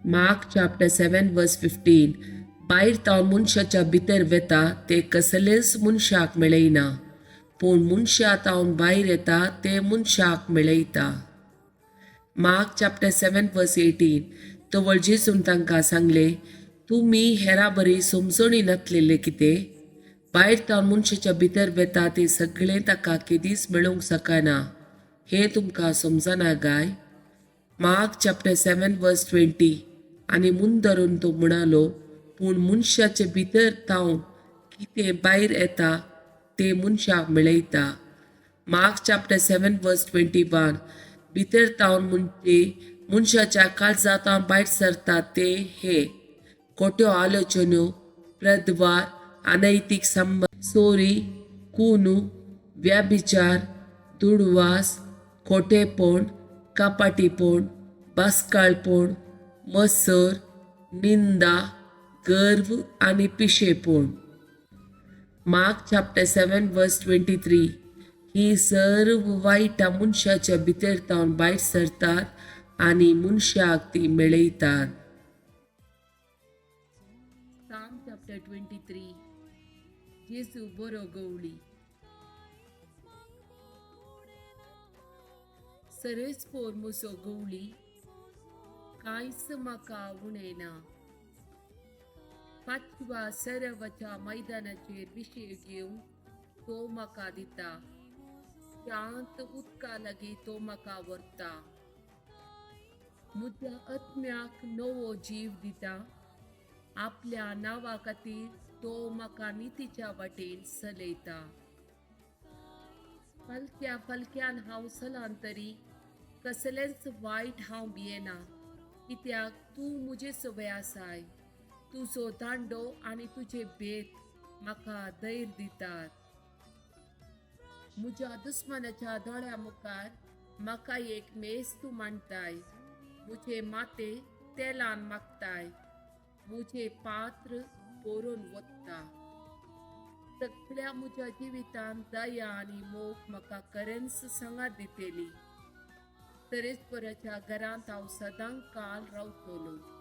Mark chapter 7 verse 15. भायर तावन मनशाच्या भितर वेता ते कसलेंच मनशाक मेळयना, पूण मनशा तावन भायर येता ते मनशाक मेळयता. Mark chapter 7 verse 18. तवळ जेजून तांकां सांगलें, तुमी हेरा बरी समजणी नातलेले कितें? भायर तावन मनशाच्या भितर वेता ते सगळें ताका केदीच मेळूंक शकना, हें तुमकां समजना गाय? Mark chapter 7 verse 20. आनी मुंदरून तो म्हणालो, पूण मनशाचे भितर तावन कितें भायर येता तें मनशाक मेळयता. Mark chapter 7 verse 21. भितर तावन म्हणजे मनशाच्या काळजा तावन भायर सरता ते हे खोट्यो आलोचन्यो, प्रद्वार, अनैतीक संबंद, चोरी, खून, व्याभिचार, दुडवास, खोटेपण, कपाटीपण, बास्काळपण, मत्सर, निंदा, गर्व आनी पिशेपण. Mark chapter 7 verse 23. ही सर्व वायटां मनशाच्या भितर तावन भायर सरतात आनी मनशाक ती मेळयतात. Psalm chapter 23. जेजू बरो गवळी. सरेस्पोर म्हजो गवळी, कांयच म्हाका उणें ना. पाचव्या सरवाच्या मैदानाचेर विशय घेवन तो म्हाका दिता, शांत उदका लागीं तो म्हाका व्हरता. म्हज्या आत्म्याक नवो जीव दिता, आपल्या नांवा खातीर तो म्हाका नितीच्या वाटेन चलयता. फालक्या फालक्यान हांव सलांतरी, कसलेंच वायट हांव भियेना, कित्याक तूं म्हजे सवय आसाय. तुजो दांडो आनी तुजे भेद म्हाका धैर्य दितात. म्हज्या दुस्मानाच्या दोळ्या मुखार म्हाका एक मेज तूं मांडताय, म्हजें माथें तेलान मागताय, म्हजें पात्र भरून वता. सगळ्या म्हज्या जिवितांत दया आनी मोग म्हाका खरेंच सांगात दितली. तरेकवाराच्या घरांत हांव सदां काल रावतलो.